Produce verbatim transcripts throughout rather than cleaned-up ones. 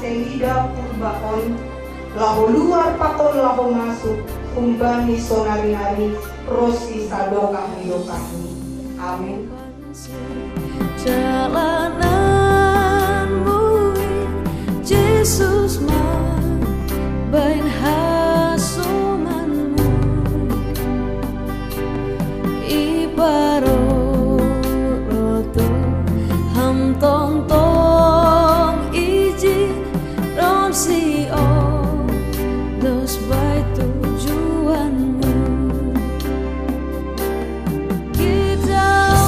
Ida purba on, laho luar pakon laho masuk, humbani sonari-nari, ros si sadokah ni dokahni. Amin. Jalananmu, Jesus, ma bain hasomanmu. I parorot ham tongtong ijin ronsi o dos bai tujuanmu. Kita o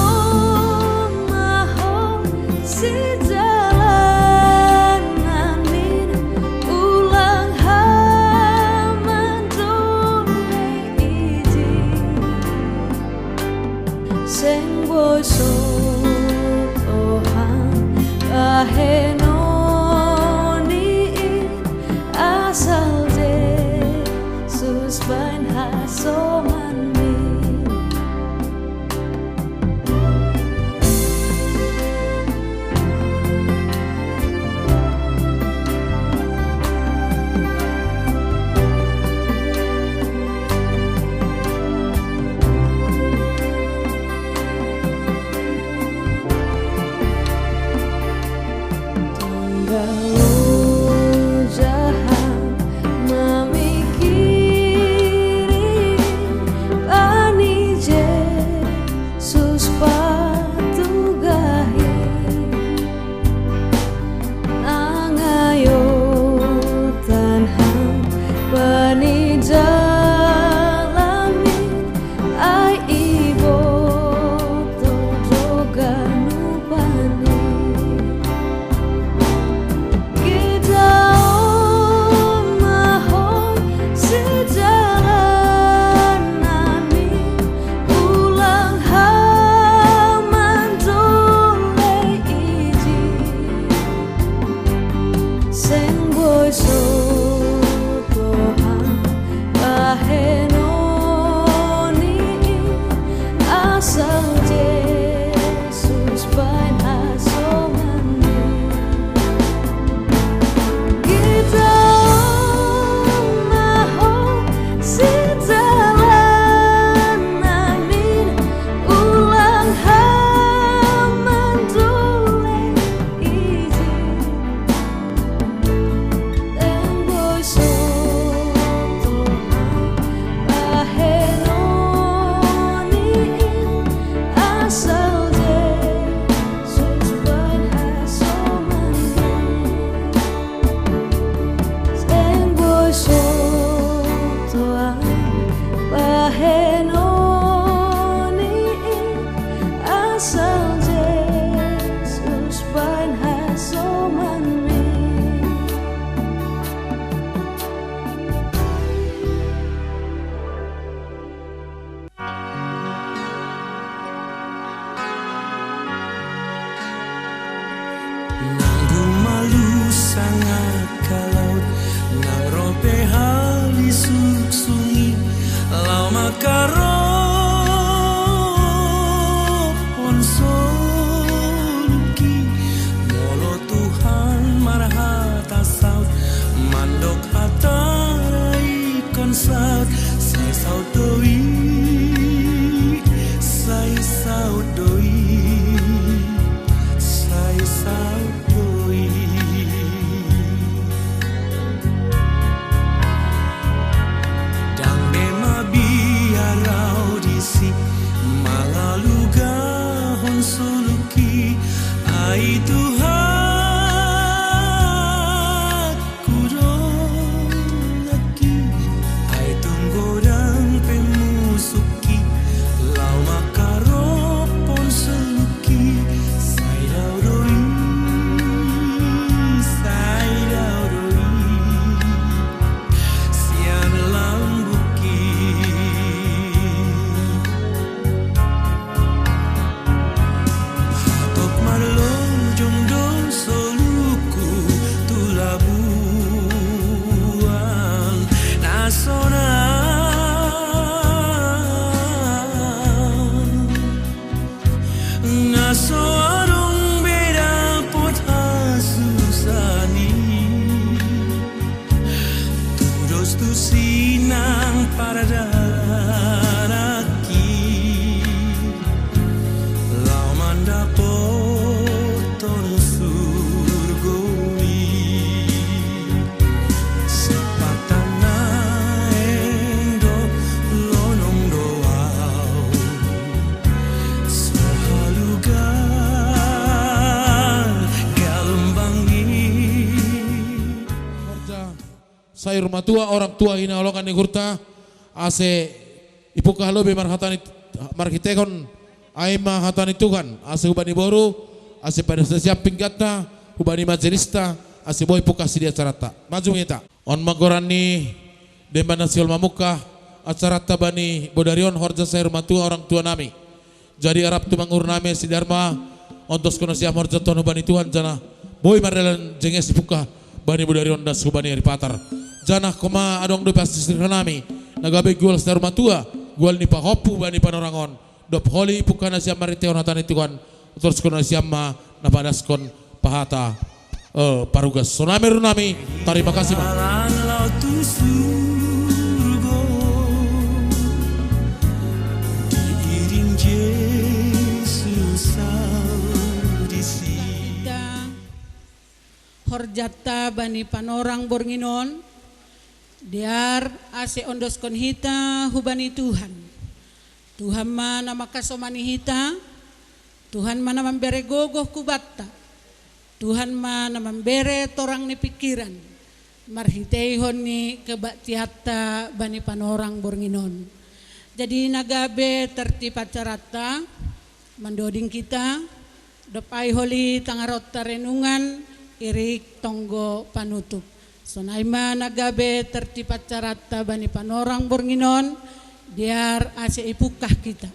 maho sijalanan min ulang haman dole ijin. Seng boi sotohan bahenonni, asal Jesus bain hasomanmi. Tanggalo jaha mamikiri bani Jesus patugahi. Nangayotan ham bani jalamin, ai iboto jo ganup bani. Kita o maho sijalanan min ulang haman dole ijin. Seng boi sotohan bahenonni, asal Jesus bain hasomanmi. Kita o maho sijalanan min ulang haman dole ijin. Seng boi sotohan bahenonni, asal Jesus bain hasomanmi. Seng boi sotohan bahenonni, asal Jesus bain hasomanmi. Nang dumalu sangap ka laut, nang roh pe hali suksungi, laho makarophon soluki. Molo Tuhan marhata saut, mandok hata ra ingkon saut, sai saut do i, sai saut do i, sai saut do i. Ndang be mabiar au disi, mangalugahon soluki, ai Tuhan. Kudolaki, ai tung godang pe musuhki, laho makarophon soluki, sai dao do i, sai dao do i, sian lambungki. Hatop marlojong do soluku tu labuan na sonang, na so adong be dapot hasusaan i. Mandapothon surgo i, sipatanna endo lonong do au, sahalugan galombangi. Horja sayur matua, orang tua hinaholongan ni uhurta, ase ipungkah lobi marhata ni, marhitehon ai ma hata ni Tuhan, ase hubani boru, ase pada sesiap pingganta, hubani majelista, ase boi pungkah sidea acaranta. Maju ma hita. On ma goran ni demban na sihol mamungkah acaranta bani bodari on, horja sayur matua, orang tua nami. Jadi arap tumang uhur nami, sidar ma ondoskon nasiam horja ton hubani Tuhan, janah boi mardalan jenges ipungkah bani bodari on das hubani ari patar. Janah koma adong dope sisir nami, na gabe gual sayur matua, gual ni pahompu bani panorang on. Dob holi ipungkah nasiam marhitehon hata ni Tuhan, ondoskon nasiam ma na padaskon pahata, eh, parugas. Sonai ma uhur nami, tarima kasih ma. Jalan laut tu surgo, diiring Jesus au disi. Hita, horjanta bani panorang borngin on, dear ase ondoskon hita hubani Tuhan. Tuhan ma na mangkasomani hita, Tuhan ma na mambere gogoh hubanta, Tuhan ma na mambere torang ni pingkiran, marhiteihon ni kebaktianta bani panorang borngin on. Jadi na gabe tertib acaranta, mandoding hita, dob ai holi tangaronta renungan, irik tonggo panutup. Sonai ma na gabe tertib acaranta bani panorang borngin on, dear ase ipungkah hita.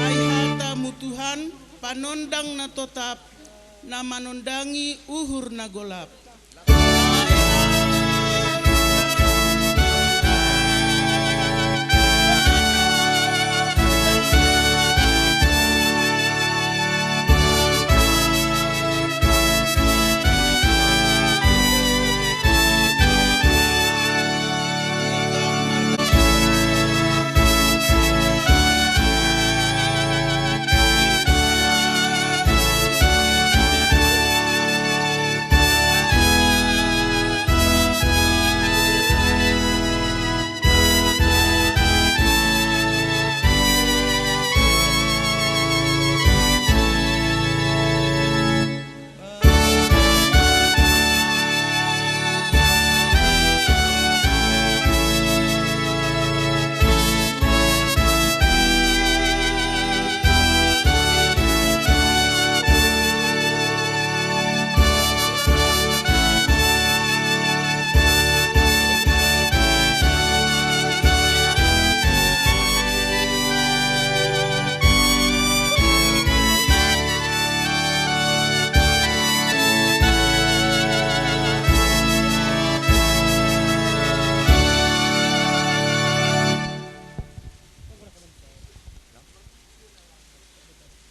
Ai hata-Mu Tuhan, panondang na totap, na manondangi uhur na golap.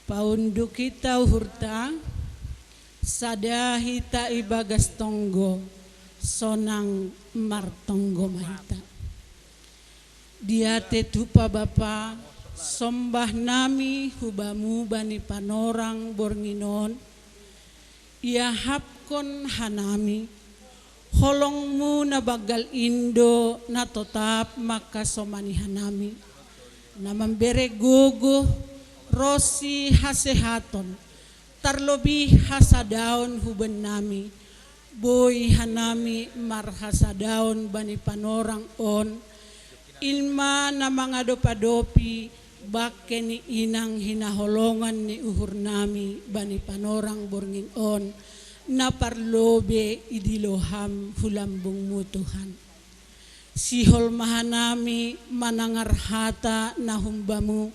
Paunduk hita uhurta, sada hita ibagas tonggo, sonang martonggo ma hita. Diatehon Tuhan Bapa, sombah nami hu Bamu bani panorang borngin on, iahapkon hanami holong-Mu na banggal in do na totap mangkasomani hanami, na mambere gogoh ronsi hasehaton, tarlobih hasadaon hu bannami, boi hanami marhasadaon bani panorang on, in ma na mangadop-adopi bangke ni inang hinaholongan ni uhurnami bani panorang borngin on, na parlobei idilo Ham hu lambung-Mu Tuhan. Sihol ma hanami manangar hata na humbamu,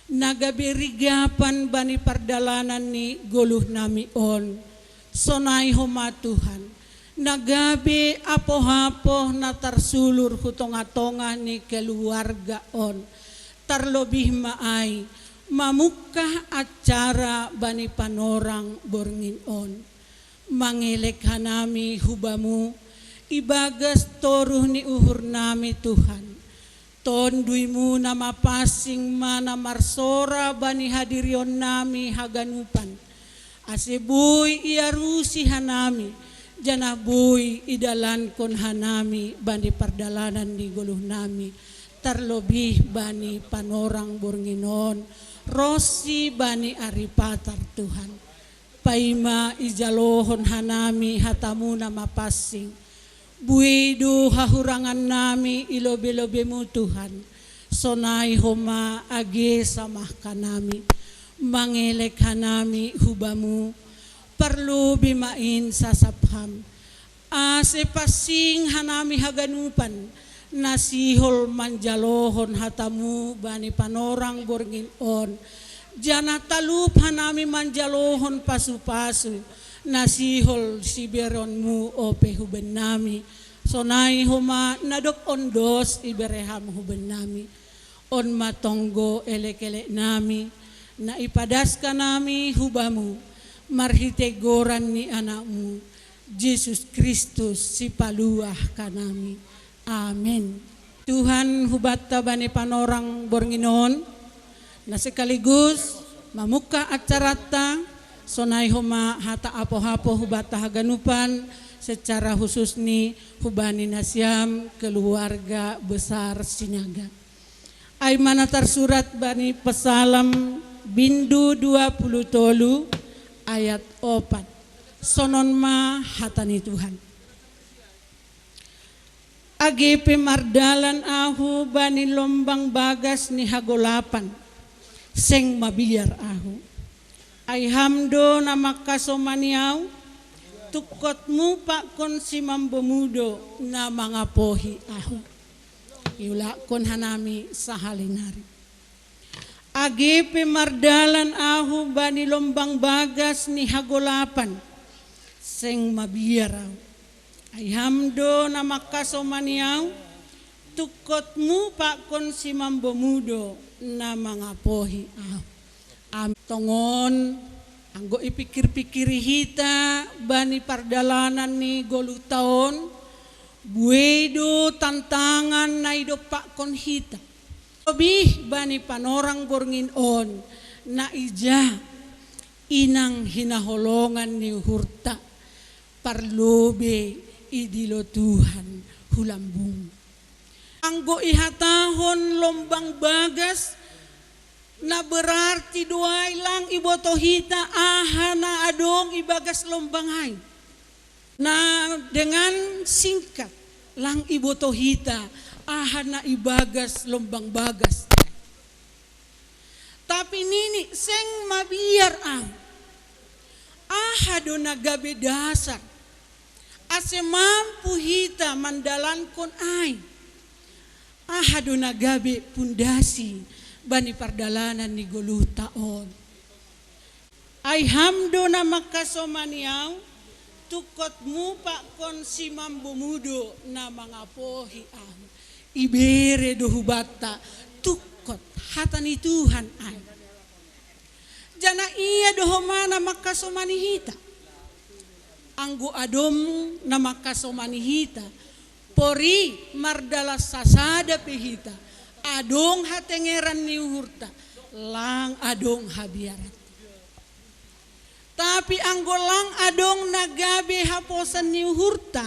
na gabe rigapan bani pardalanan ni goluh nami on. Sonai homa Tuhan, na gabe apoh-apoh na tarsulur hu tongah-tongah ni keluarga on. Tarlobih ma ai mamungkah acara bani panorang borngin on. Mangelek hanami hubamu ibagas toruh ni uhur nami Tuhan. Tonduimu na mapansing ma na marsora bani hadirion nami haganupan. Ase boi iarusi hanami, janah boi idalankon hanami bani pardalanan ni goluh nami, tarlobih bani panorang borngin on, ronsi bani ari patar Tuhan. Paima ijalohon hanami hatamu na mapansing. Buei do hahurangan nami i lobei-lobeimu Tuhan. Sonai homa age samahka nami. Mangelek hanami hubamu. Parlobei ma in sasap ham. Ase pansing hanami haganupan, na sihol manjalohon hatamu bani panorang borngin on. Janah talup hanami manjalohon pasu-pasu, na sihol siberonmu ope huben nami. Sonai homa na dob ondos ibere ham huben nami. On ma tonggo elek-elek nami, na ipadaska nami hubamu, marhitei goran ni anakmu, Jesus Kristus sipaluah kanami. Amen. Tuhan hubanta bani panorang borngin on, na sekaligus mamungkah acaranta, sonai homa hata apoh-apoh hubanta haganupan, secara khusus ni hubani nasiam keluarga besar Sinaga. Ai ma na tarsurat bani Pesalm bindu dua puluh tolu ayat opat. Sonon ma hata ni Tuhan. Age pe mardalan ahu bani lombang bagas ni hagolapan, seng mabiar ahu. Ai ham do na mangkasomani ahu, tungkot mupakkon simambomu do na mangapohi ahu. Iulakkon hanami sahali nari. Age pe mardalan ahu bani lombang bagas ni hagolapan, seng mabiar ahu. Ai ham do na mangkasomani ahu, tungkot mupakkon simambomu do na mangapohi ahu. Am tongon, anggo ipikir-pikiri hita bani pardalanan ni goluhta on, buei do tantangan na idompakkon hita. Lobih bani panorang borngin on, na ija inang hinaholongan ni uhurta, parlobei idilo Tuhan hu lambung. Anggo ihatahon lombang bagas, na berarti do ai lang ibotoh hita aha na adong ibagas lombang ai. Na dengan singkat, lang ibotoh hita aha na ibagas lombang bagas. Tapi nini seng mabiar ahu. Aha do na gabe dasar ase mampu hita mandalankon ai? Aha do na gabe pundasi bani pardalanan ni goluhta on? Ai ham do na mangkasomani ahu, tungkot mupakkon simambomu do na mangapohi ahu. Ibere do hubanta tungkot hata ni Tuhan ai. Janah ia do homa na mangkasomani hita. Anggo adong na mangkasomani hita, pori mardalan sasada pe hita, adong hatengeran ni uhurta, lang adong habiaran. Tapi anggo lang adong na gabe haposan ni uhurta,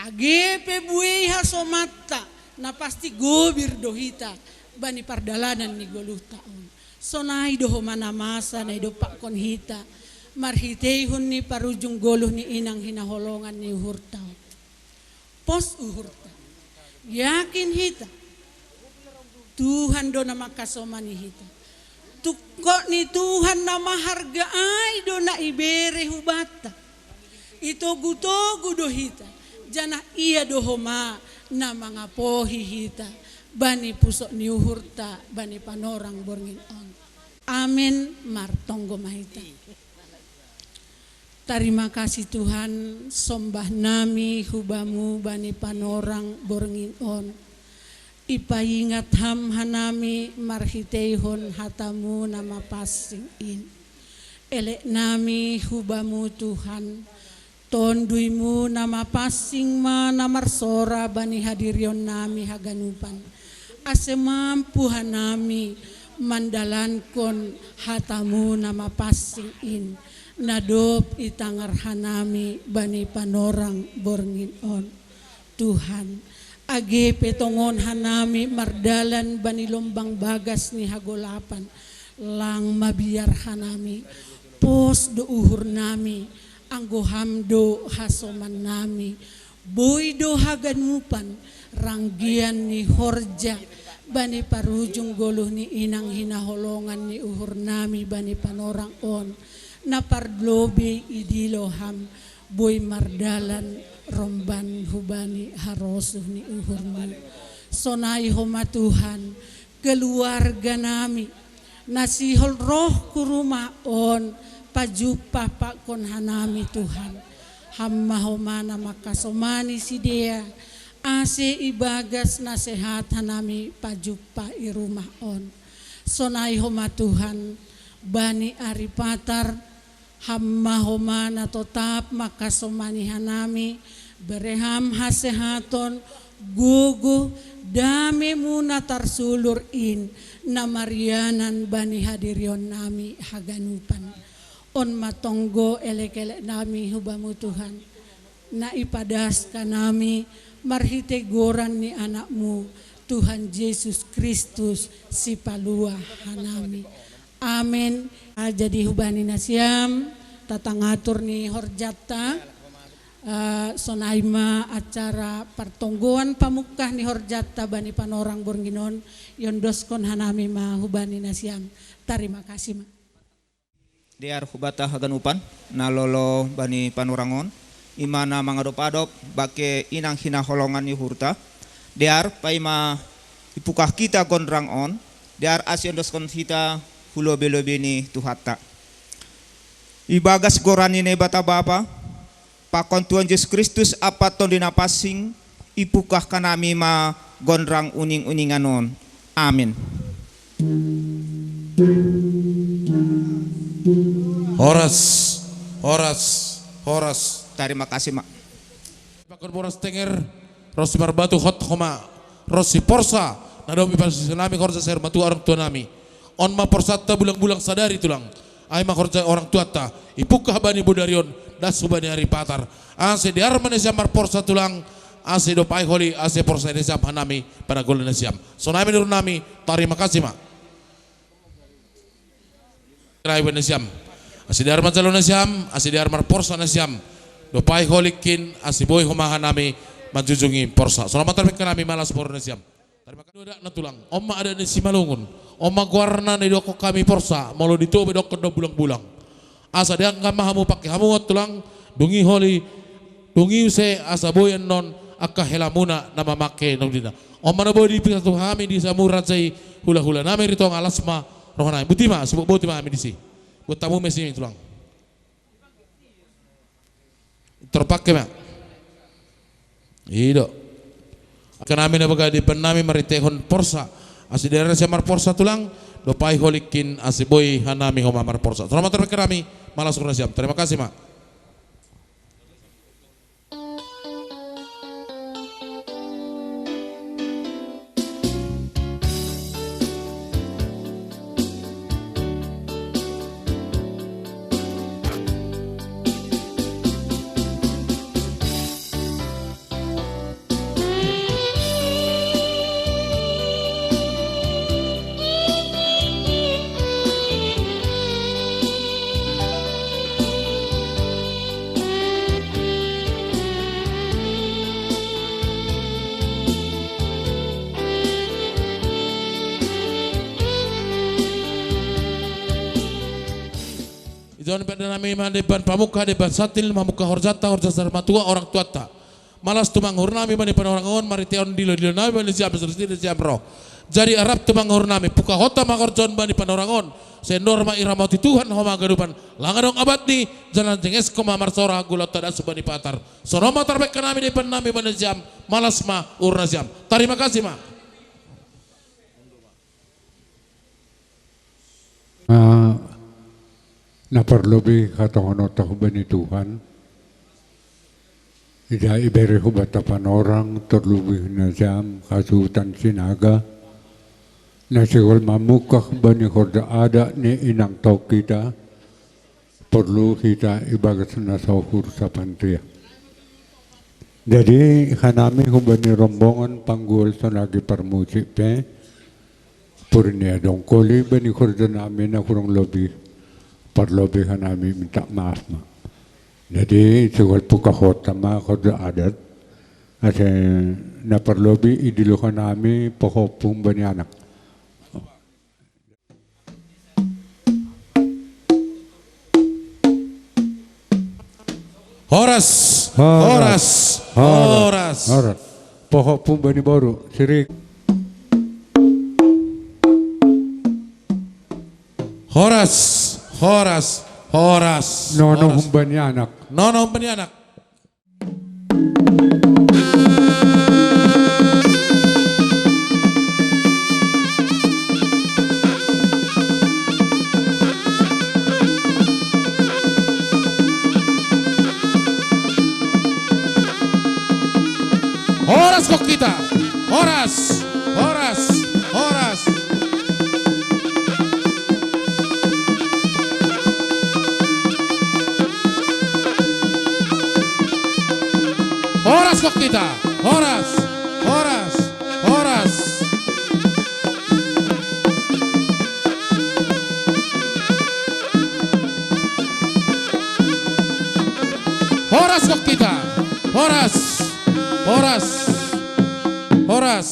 age pe buei hasomanta, na pasti gobir do hita bani pardalanan ni goluhta on. Sonai do homa na masa na idompakkon hita marhiteihon ni parujung goluh ni inang hinaholongan ni uhurta on. Pos uhurta. Yakin hita. Tuhan do na mangkasomani hita. Tungkot ni Tuhan na maharga ai do na ibere hubanta. Itogu-togu do hita. Janah ia do homa na mangapohi hita bani pusok ni uhurta bani panorang borngin on. Amin. Martonggo ma hita. Tarima kasih Tuhan, sombah nami hu Bamu bani panorang borngin on. Ipaingat Ham hanami marhiteihon hata-Mu na mapansing in. Elek nami hu Bamu Tuhan, Tonduy-Mu na mapansing ma na marsora bani hadirion nami haganupan, ase mampu hanami mandalankon hata-Mu na mapansing in, na dob itangar hanami bani panorang borngin on. Tuhan, age pe tongon hanami mardalan bani lombang bagas ni hagolapan, lang mabiar hanami, pos do uhur nami, anggo Ham do hasoman nami, boi do haganupan ranggian ni horja bani parujung goluh ni inang hinaholongan ni uhur nami bani panorang on, na parlobei idilo Ham, boi mardalan romban hubani harosuh ni uhur-Mu. Sonai homa Tuhan, keluarga nami, na sihol roh hu rumah on, pajumpah pakkon hanami Tuhan. Ham ma homa na mangkasomani sidea, ase ibagas na sehat hanami pajumpah i rumah on. Sonai homa Tuhan, bani ari Patar, Ham ma homa na totap mangkasomani hanami, bere Ham hasehaton, gogo, dame-Mu na tarsulur in, na marianan bani hadirion nami haganupan. On ma tonggo elek-elek nami hu Bamu Tuhan, na ipadas hanami marhitei goran ni Anak-Mu, Tuhan Jesus Kristus, Sipalua hanami. Amin. Ah, jadi hubani nasiam, tatangatur ni horjanta, ah, sonai ma acara partonggoan pamungkah ni horjanta bani panorang borngin on, iondoskon hanami ma hubani nasiam. Tarima kasih ma. Dear hubata haganupan, na lolo bani panorang on, i ma na mangadop-adop bangke inang hinaholongan ni uhurta. Dear, paima ipukah hita gondrang on, dear, ase iondoskon hita hu lobei-lobei ni Tuhanta. Ibagas goran ni Naibata Bapa, pakon Tuhan Jesus Kristus ampa Tonduy Napansing, ipukah hanami ma gondrang uning-uningan on. Amin. Horas, horas, horas. Tarima kasih ma. Pakon boras tenger, ro si marbatu hot homa, ro si porsa, na dob ipansing nami horja si ari matua orang tua nami. On ma porsanta bulang-bulang sadari Tulang. Ai ma horja orang tuanta, ipungkah bani bodari on, das hubani ari Patar. Ase dear ma nasiam marporsa Tulang, ase dob ai holi, ase porsai nasiam hanami, panagoli nasiam. Sonai ma niuhur nami, tarima kasih ma. Rai hubani nasiam. Ase dear manjalo nasiam, ase dear marporsa nasiam. Dob ai holi kin, ase boi homa hanami manjujungi porsa. Sonai ma tarbahen hanami malas boru nasiam. Tarima kasih. Adat na Tulang. On ma adat ni Simalungun. On ma goarna na idokkon hami porsa, molo di Toba idokkon do bulang-bulang. Asa diangkat ma hamu pake hamu on Tulang, dung i holi, dung i use asa boi annon angka helamuna na mamake nudina. On ma na boi dipatupa hami di samuran sai hula-hula nami di tonga las ma roha nami. Boti ma, subuk boti ma hami disi. Buat tamu mesi Tulang. Terpakai ma. I do. Angka nami na bagadi pen nami marhiteihon porsa. Ase dear nasiam marporsa Tulang, dob ai holi kin ase boi hanami homa marporsa. Sonai ma tarbahen hanami, malas boru nasiam. Tarima kasih ma. Ijon penda nami ma deban pamungkah, deban satil, mamungkah horjanta, horja si ari matua orang tuanta. Malas tumang uhur nami bani panorang on, marhitehon dilo-dilo nami bani siam, sirih-sirih siam ro. Jadi arap tumang uhur nami, pukahonta ma horja on bani panorang on, sai andor ma iramoti Tuhan ho haganupan, lang adong abatni, jala jenges ho ma marsoara, gulahonta das bani patar. Songon on ma tarbahen hami, dipan nami bani siam, malas ma uhur nasiam. Tarima kasih ma. Na, na parlobei hatahononta hubani Tuhan, ija ibere hubanta panorang, tarlumobi nasiam hasuhuton Sinaga, na sihol mamungkah bani horja adat ni inang tong hita, porlu hita ibagas na so uhur sapantia. Jadi hanami hubani rombongan panggual sonari parmusik pe, pur ni adong holi bani horja nami na hurang lobi, parlobei hanami minta maaf ma. Jadi sihol pukahonta ma horja adat, asa na parlobei idilo hanami pahompum bani anak. Horas, horas, horas, horas. Horas. Pahompum bani boru, sirik. Horas, horas, horas. Nono, horas. Hubani anak. Nono hubani anak. Horas kok kita. Horas, horas, horas. Horas kok kita. Horas, horas, horas. Horas kok kita. Horas, horas, horas.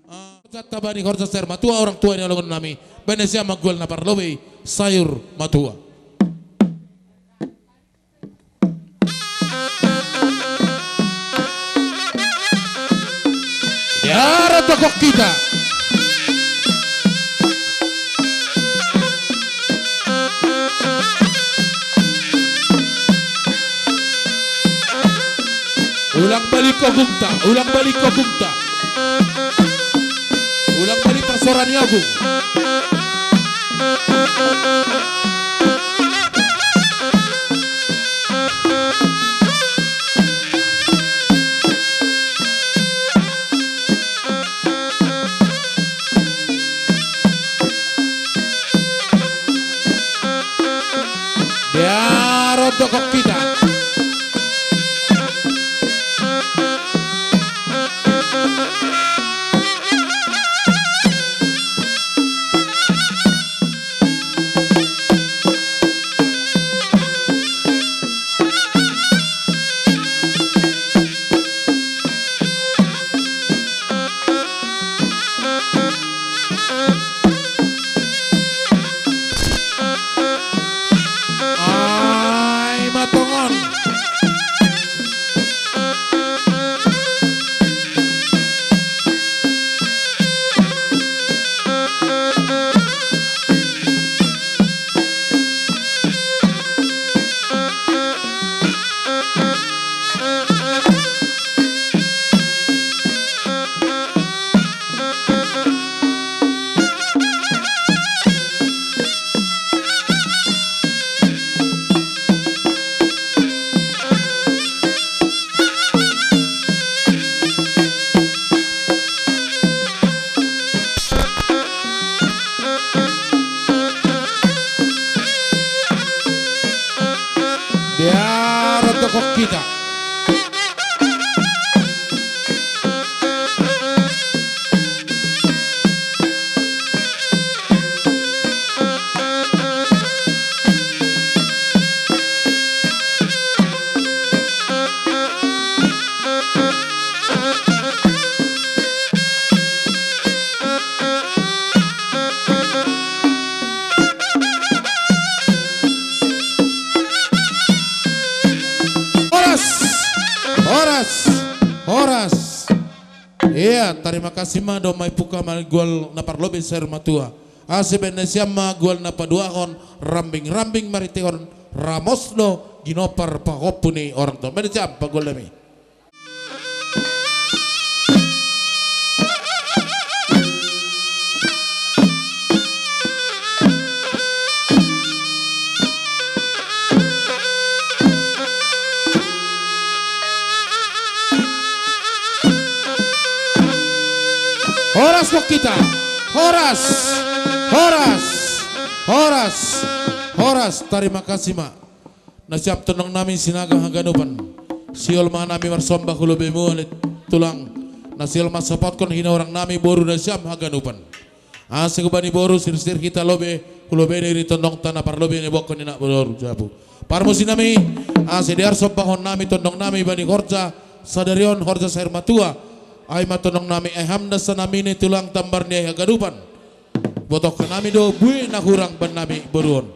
Ah, jat bani horja sayur matua, orang tua ni holong nami. Bani siam ma gual na parlobei, sayur matua. Dia ro tokok kita. Ulang balik kogumta, ulang balik kogumta. Ulang balik parsoara ni ogung. Dia ro tokok kita. Iya, tarima kasih ma do mai puka ma gual na parlobei saur matua. Ase baen nasiam ma gual na paduahon, rambing-rambing maritehon, ramos do ginopar pahompu ni orang tua. Baen nasiam pagual nami. Horas kok kita. Horas. Horas. Horas. Horas. Tarima kasih ma. Nasiam tondong nami Sinaga haganupan. Sihol ma nami marsombah hu lobeimu ale tulang. Na sihol ma sopotkon hinaurang nami boru nasiam haganupan. Ase hubani boru sirsir hita lobe, hu lobei ni ri tondongta na parlobei ni bokkon ni na boru jabu. Parmusi nami, ase dear sombahon nami tondong nami bani horja, sadari on horja saur matua. Ai ma tondong nami ai ham nasa nami ni tulang tambar ni ai haganupan. Botohkon nami do bue na hurang ban nami boru on.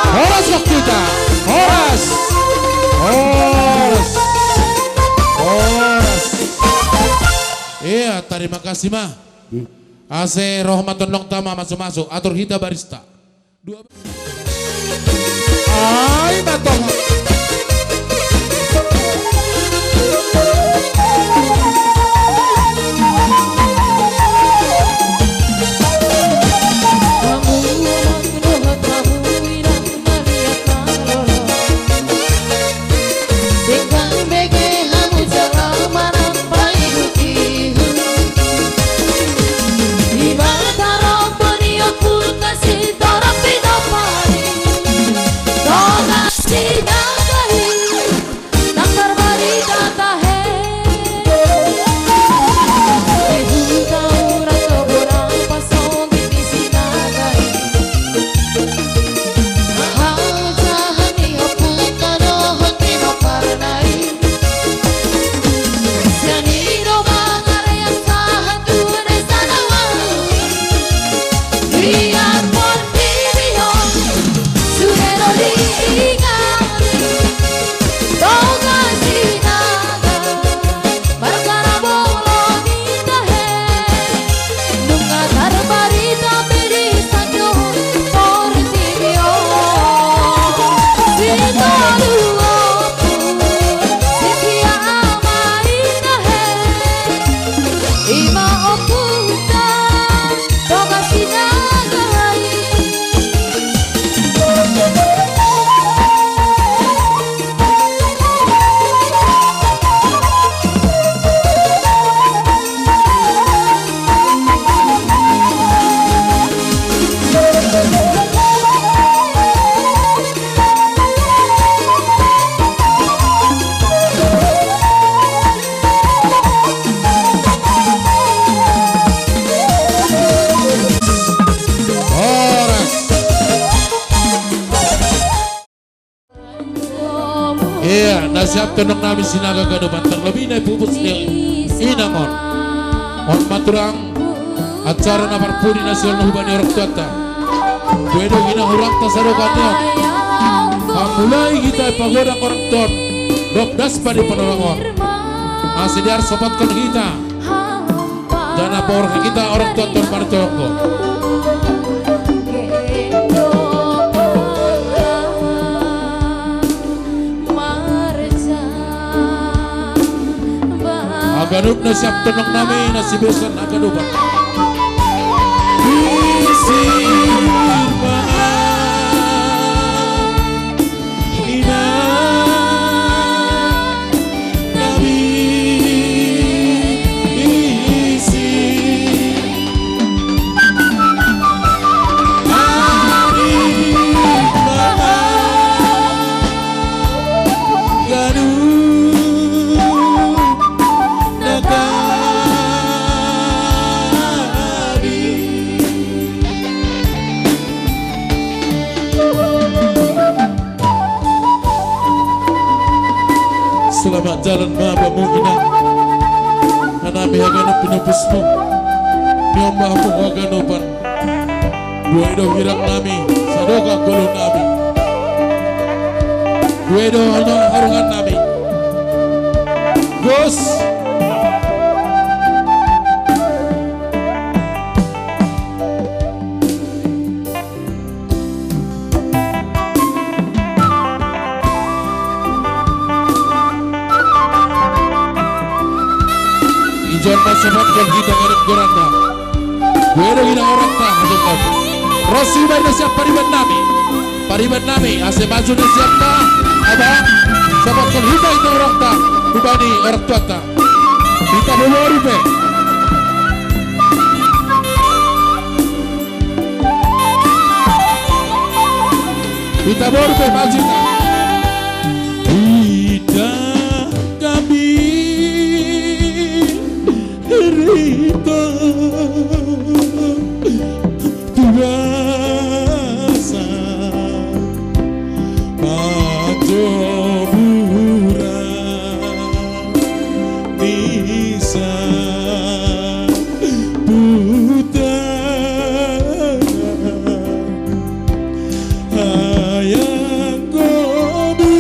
Horas waktu ta. Horas. Horas. Horas. Iya, tarima kasih ma. Ase roha ma tondongta ma masu-masu, atur hita barista. Ai ma tong. Siap tondong nami Sinaga Ganupan, terlebih nai pupus ni inang on. On ma turang acara na parpudi na siolna hubani orang tuanta. Dua do hina hurangta sadokah ni on. Pamulai hita pagodang orang tuan. Dob das padi panolong on. Ase diar sopotkon hita. Jana por kita orang tuan tuan pada tolong. Haganup na siap tondong nami na sibesan haganupan. Selamat jalan ma bamu inang. Hanami haganup pinupusmu. Niombahmu haganupan. Dua do hirang nami, sadokah golu nami. Dua do hanya harungan nami. Gus. Ijon ma sopotkon hita ngadok goranda. Dua do hina orangta hajok kau. Rosi bai na siap pariban nami. Pariban nami ase maju na siap ma. Aba sopotkon hita hita orangta. Hubani orang tuanta. Hita boboru pe. Hita boru pe maju hita. Hita gabe rita. Tugas. Patoburan ni saputan hayang gobi.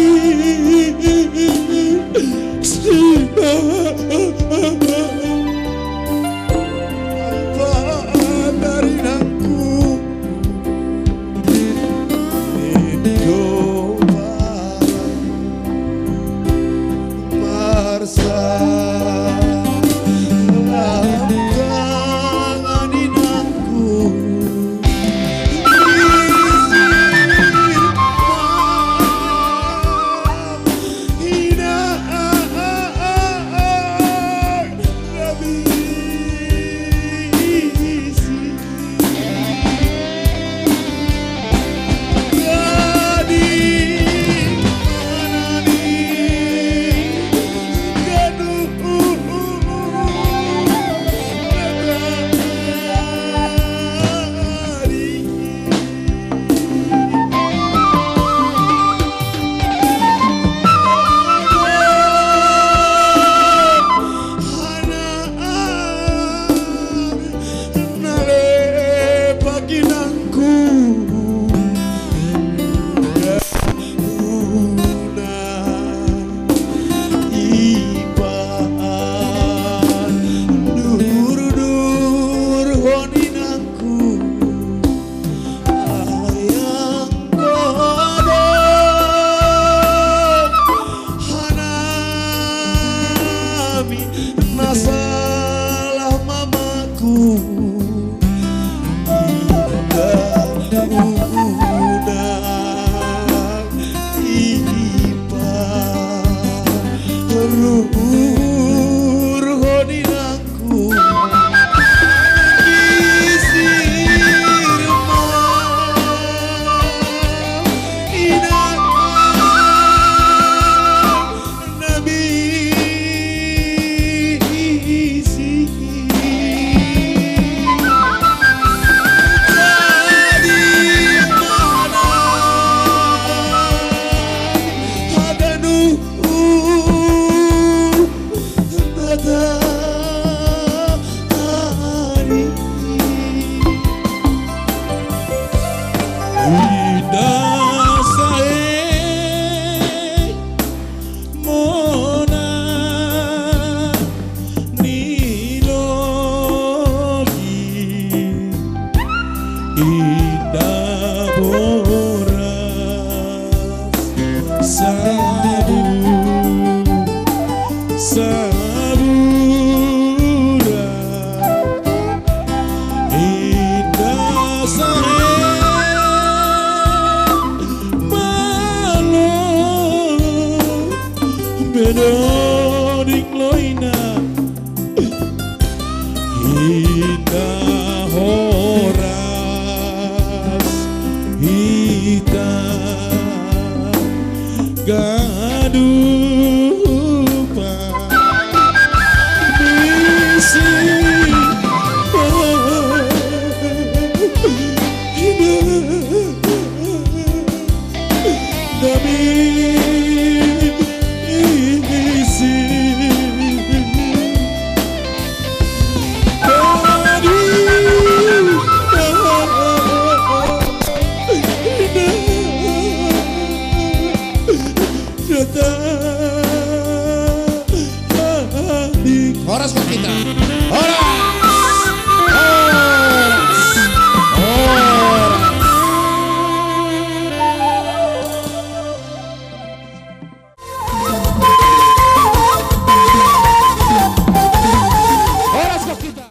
Padarinangku. Hanami na salah mamaku. Inda Indah sae mona ni logi, indah boras sabu, sabura. Indah sae malo bedoning loina. Indah horas hita gaduh pamisi. Indah. Dami isi. Dadi. Dadi. Horas buat kita. Horas. Horas. Horas. Horas buat kita.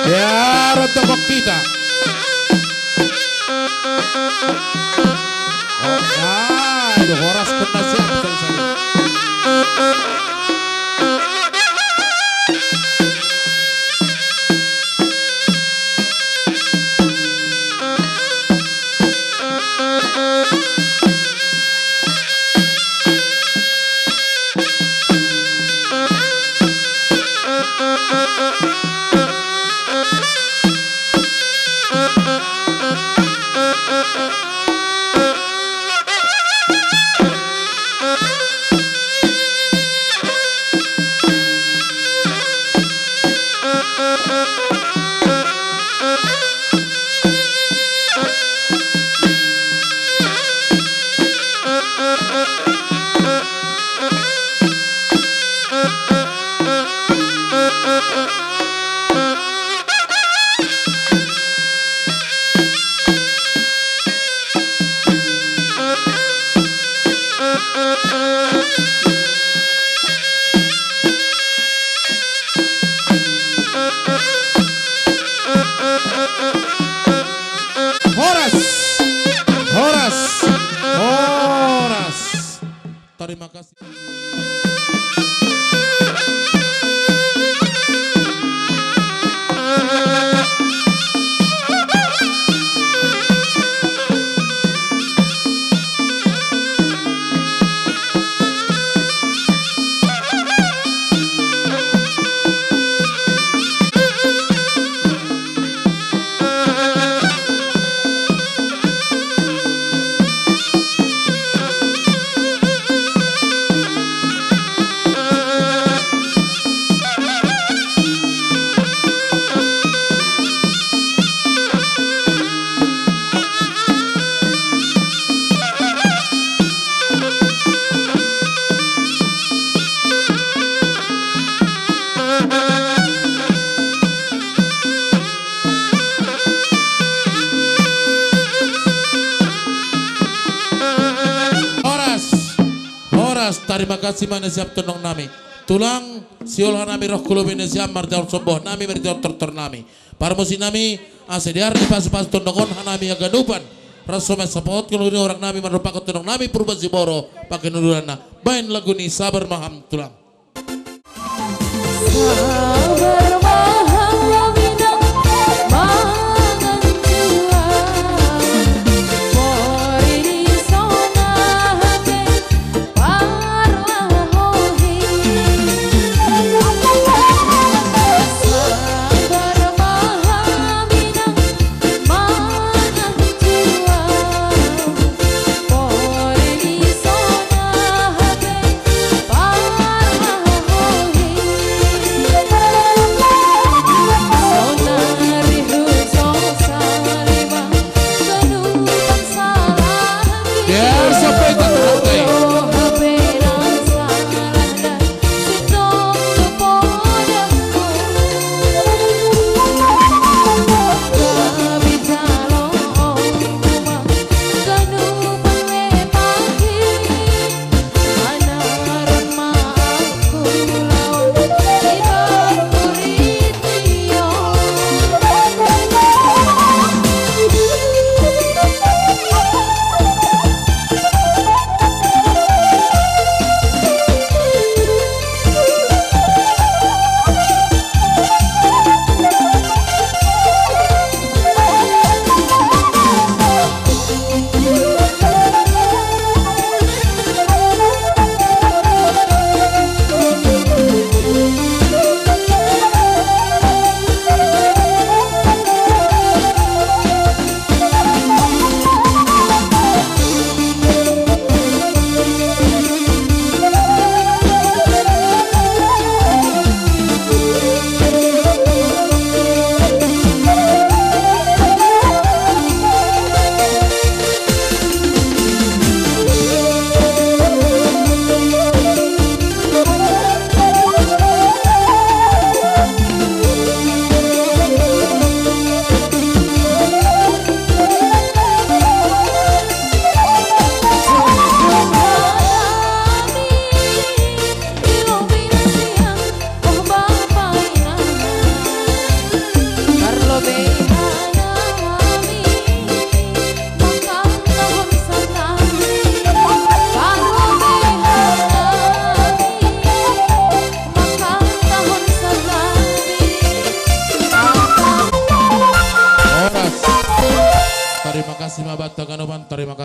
Ya, rontok buat kita. Oh, ah, itu horas kena siap sekali-sekali. Horas, horas, horas. Terima kasih. Horas, horas, tarima kasih ma na siap tondong nami. Tulang, sihol hanami roh ku lobi na siap marjaon somboh nami, marjaon tortor nami. Parmusi nami, asa di ari ni pasu-pasu tondongon hanami haganupan. Raso ma sapohot kologi ni horang nami mandopakhon tondong nami Purba Siboro, pake nundulanna. Baen lagu ni Sabar Maham Tulang. Sabar Maham Minang mangan tulang, pori di sona hate.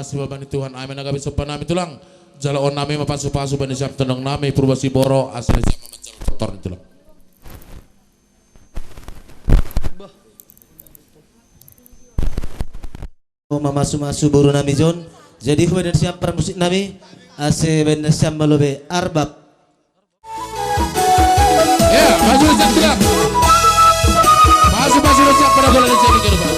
Sebab ni Tuhan, amin, agapi sopan nami tulang. Jalo on nami mapasu-pasu bani siap tondong nami Purba Siboro, asal siap mamanjal kotor ni tulang. Mamasu-masu boru nami John. Jadi hubadan siap para musik nami, ase badan siap malobe arbab. Ya, maju siap siap. Maju maju siap pada bola dan jadi ke depan.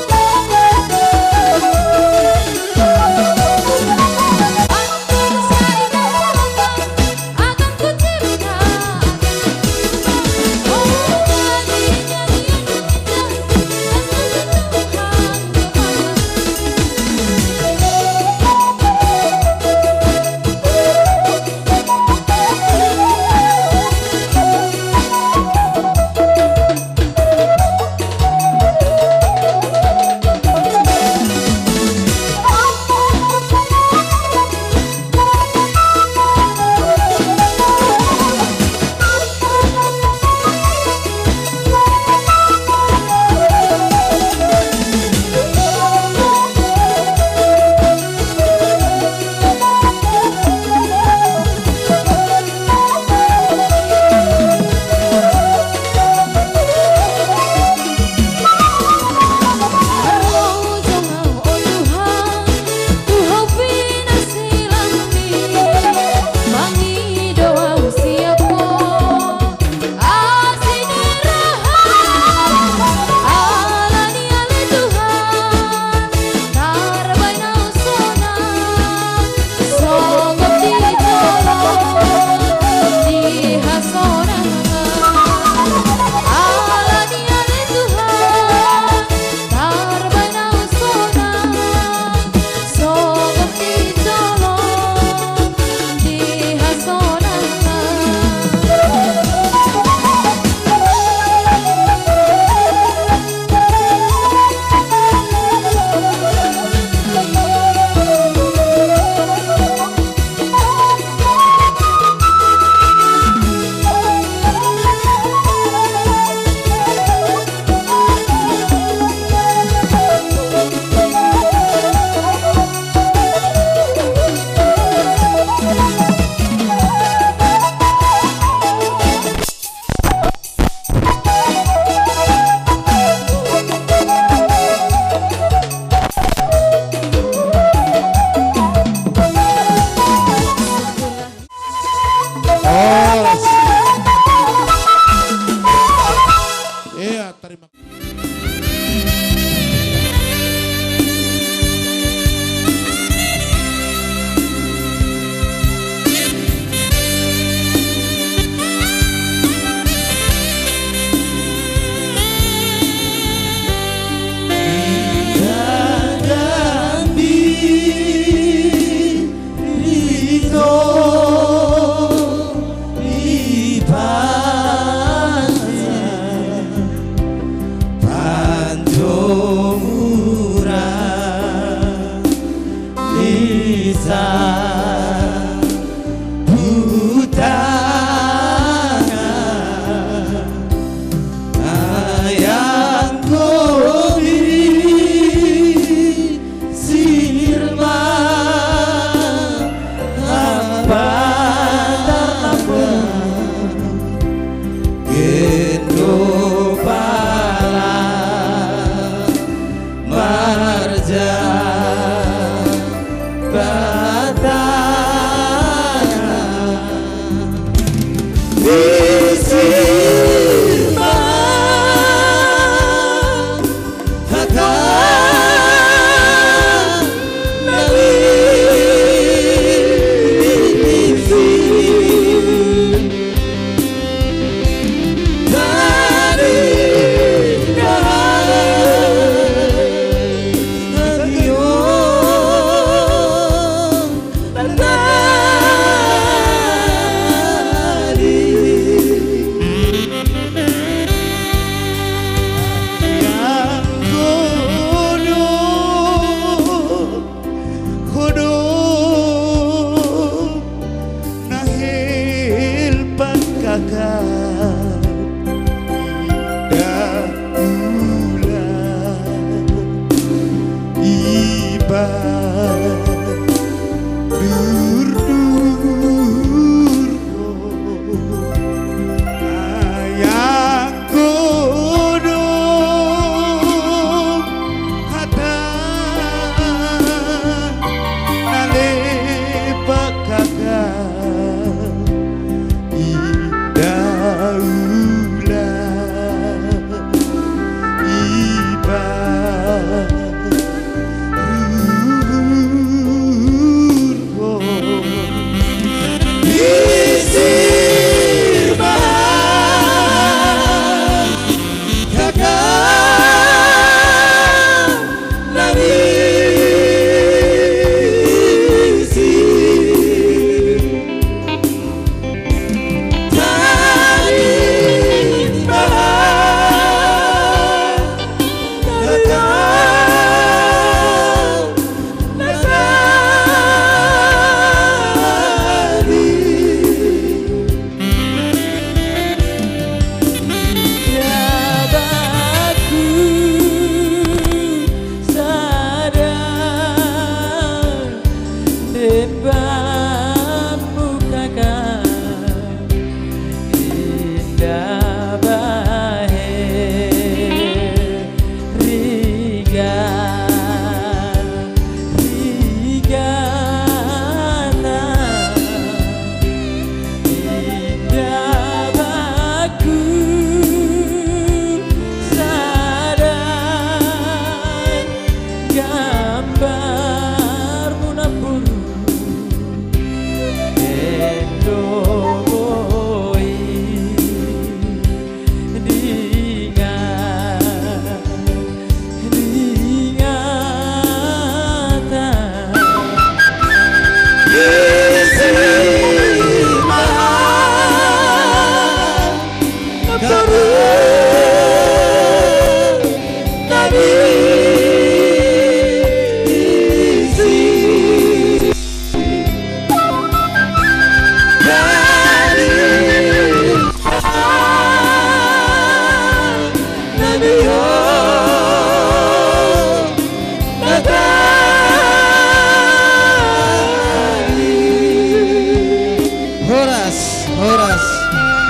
Horas, horas,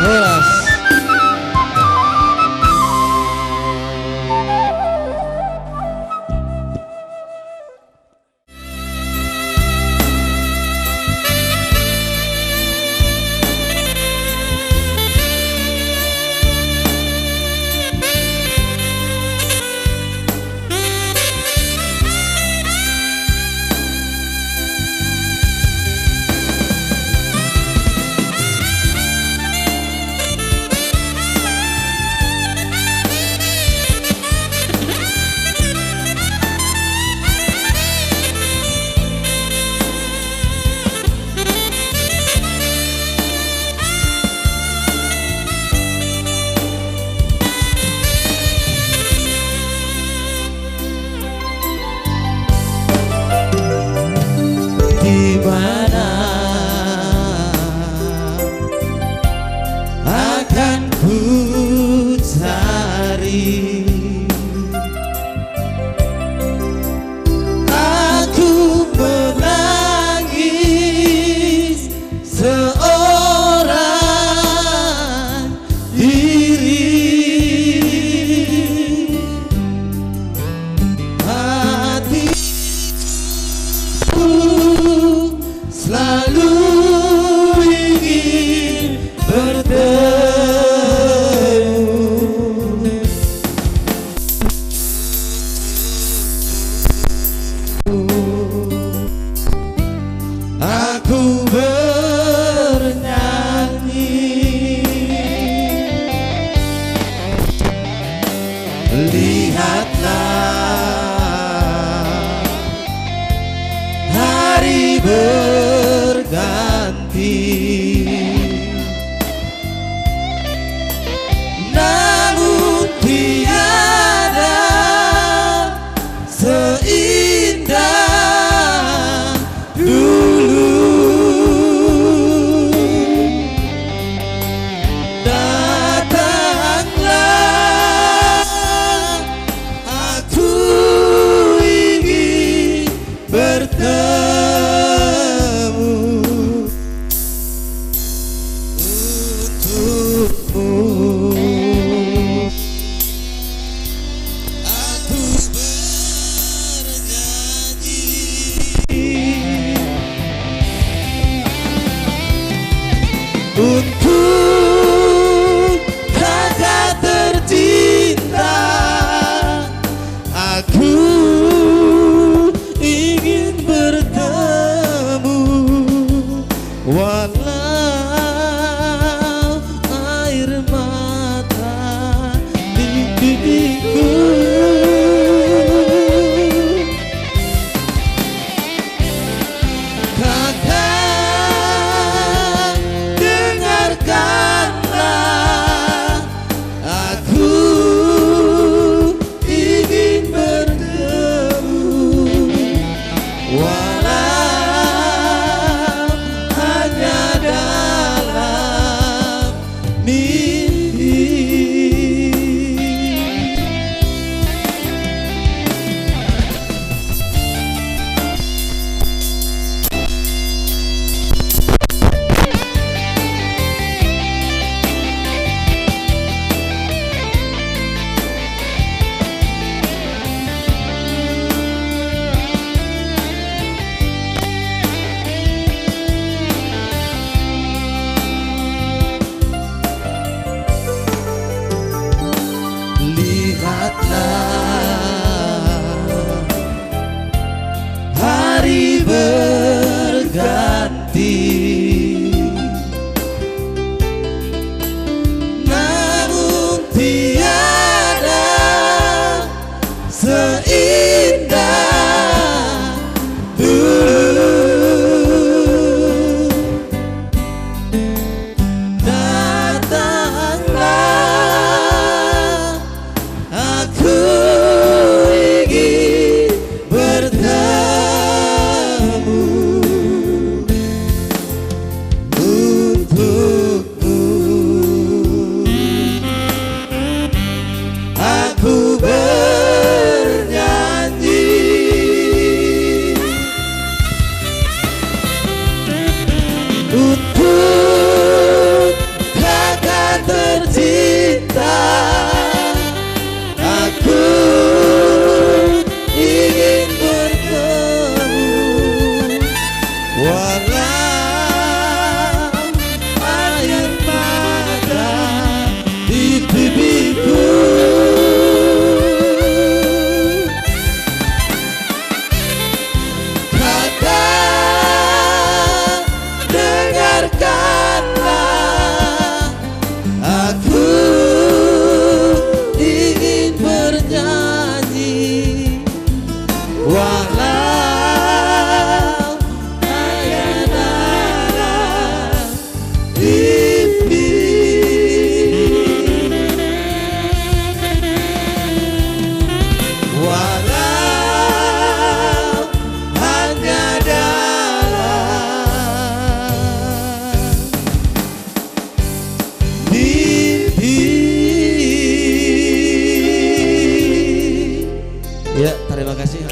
horas. Di mana akan ku cari? Aku menangis seorang diri. Hatiku selalu ingin bertemu. Aku bernyanyi. Lihatlah, hari berganti. Namun tiada seindah dulu. Datanglah, aku ingin bertemu untukmu. Aku bernyanyi untuk kakak tercinta. Aku ingin bertemu, walau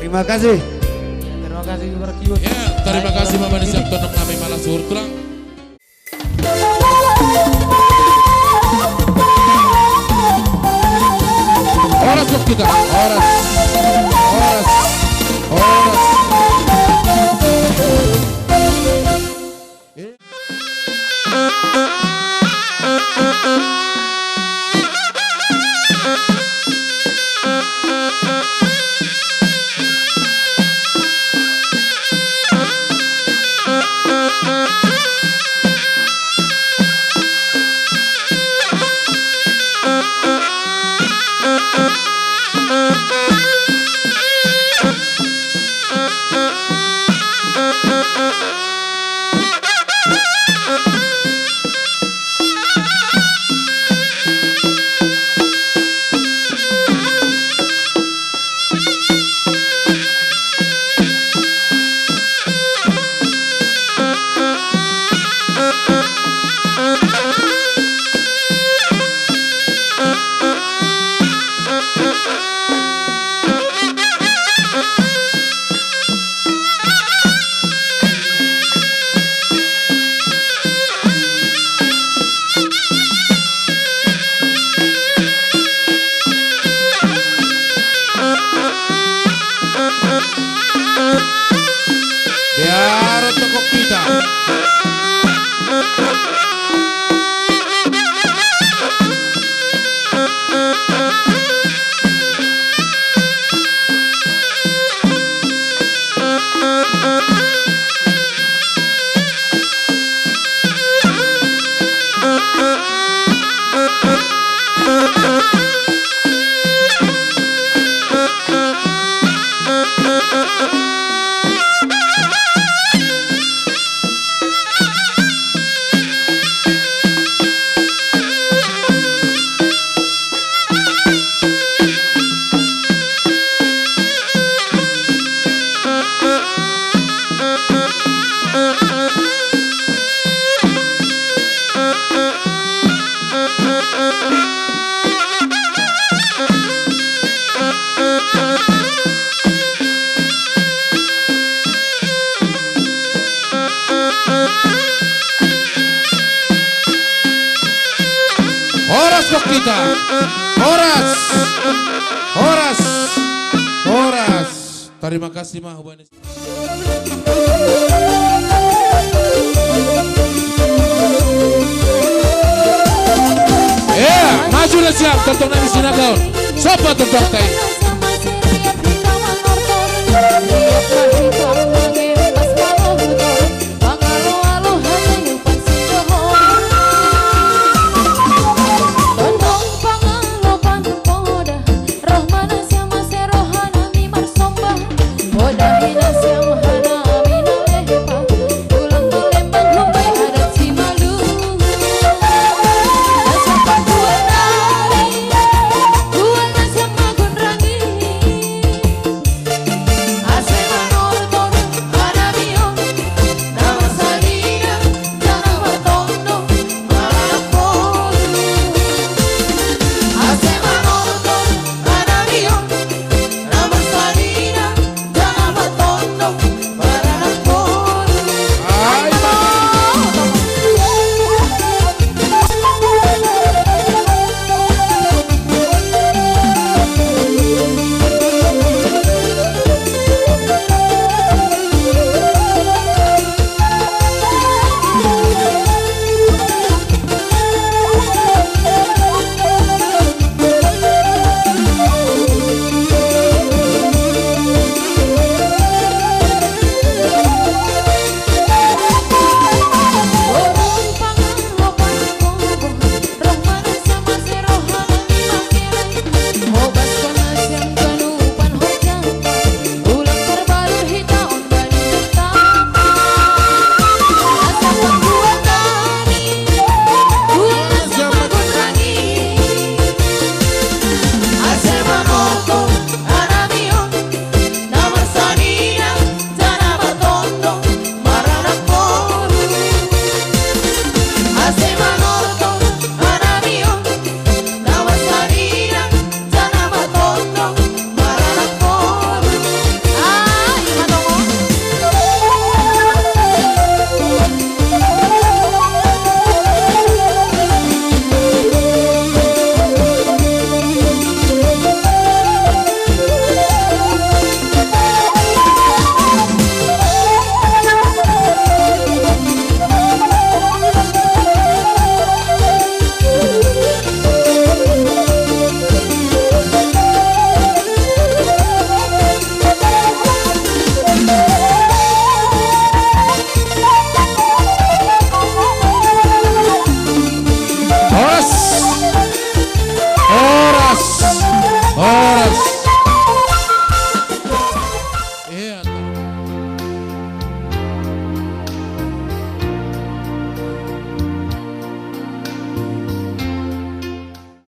Terima kasih. Terima kasih kepada Kiwon. Ya, terima kasih Bapak Desa Tonok nami malah suhur tulang. Horas, Bos, kita. Horas. Horas. Horas. Biar tokok kita. Horas, Bos, kita. Horas. Horas. Horas. Terima kasih, mah. Ya, maju na siap, Tontong nami Sinagaon. Sapa Tontong tai?